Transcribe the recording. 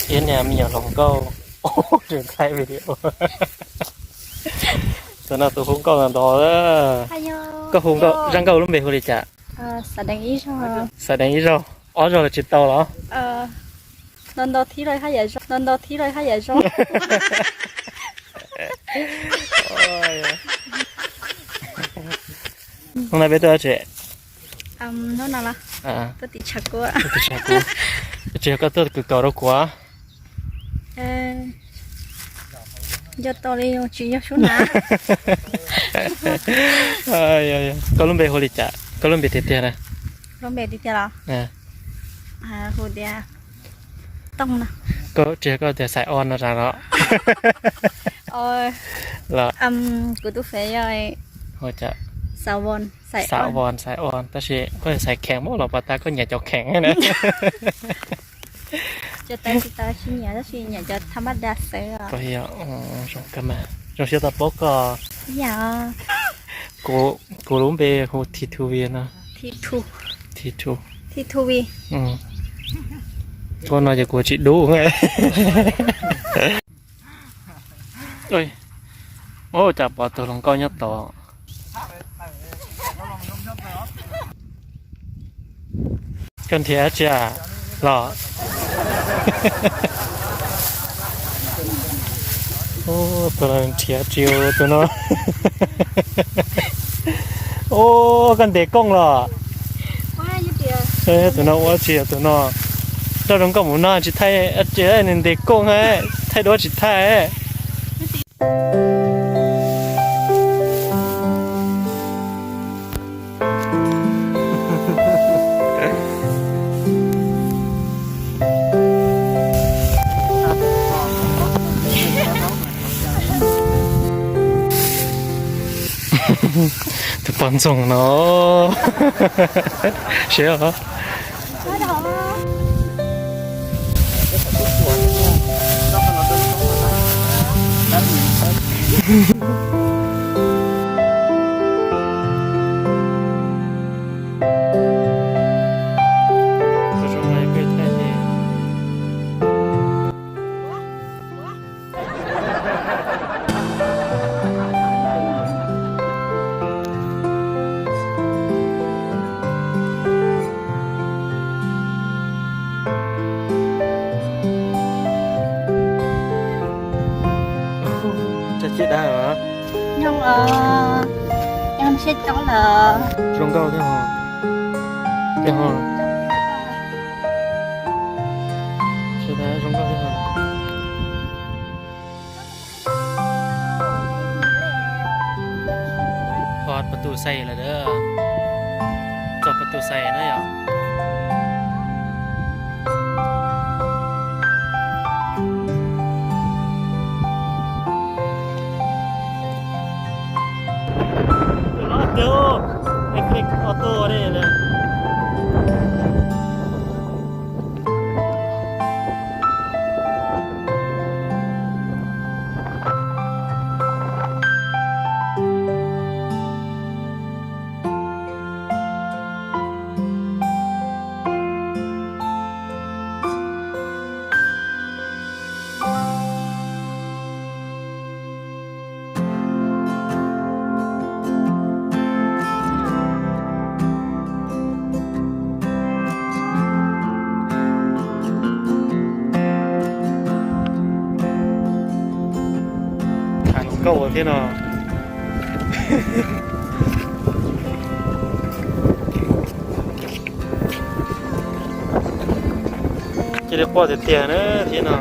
Ib niag me nyuam hluas nkauj, tus no tus hu nkauj ntau ntau. Koj hu nkauj, zaj nkauj lub npe hu li cas? Xav deev ib zaug, ob zaug los tsis tau los? Ntau ntau thib los haj yam zoo, ntau ntau thib los haj yam zoo. Hnub no peb tuaj tsev. Hnub no los tuaj tim tshav kub. Tsis yog koj tuaj kawm kaum rau kuv. Nco tau li tsis yog sub na. Koj lub npe hu li cas? Koj lub npe tiag tiag na? Lub npe tiag tiag los? Hu tias Tooj no. Koj tsis yog koj tias Xais On no tas los? Kuv tus fev yog Xais On, Xais On, tab sis koj Xais Kheem muab los pas tas koj nyiam cov kheem na. Cov tawv tsis tau tsis nyiam, tab sis nyiam cov tha maj da xwb os. Zoo siab tau paub koj. Kuv lub npe hu Thi Thu Vi no. Thi Thu, Thi Thu Vi. Koj no ces kuv tsis dub. Ua cas pom tus hluas nkauj nyob tod. Koj nrhiav dab tsi los? Tus no nrhiav dab tsi tus no? Ua koj ntes kooj los? Tus no ua dab tsi tus no? Rau zoo nkauj mus no tsis thaij, nws ntes kooj, thaij duab tsis thaij. Tus poj ntxoog no siab. Nyob, nyob siab coob lawm. Zoo nkauj thiab ho. Thiab ho. Sawv daws zoo nkauj thiab ho. Ho pas tus xais lawm, txog pas tus xais na yom. Tham hluas nkauj thiab no. Cia li quaj tiag tiag na thiab no.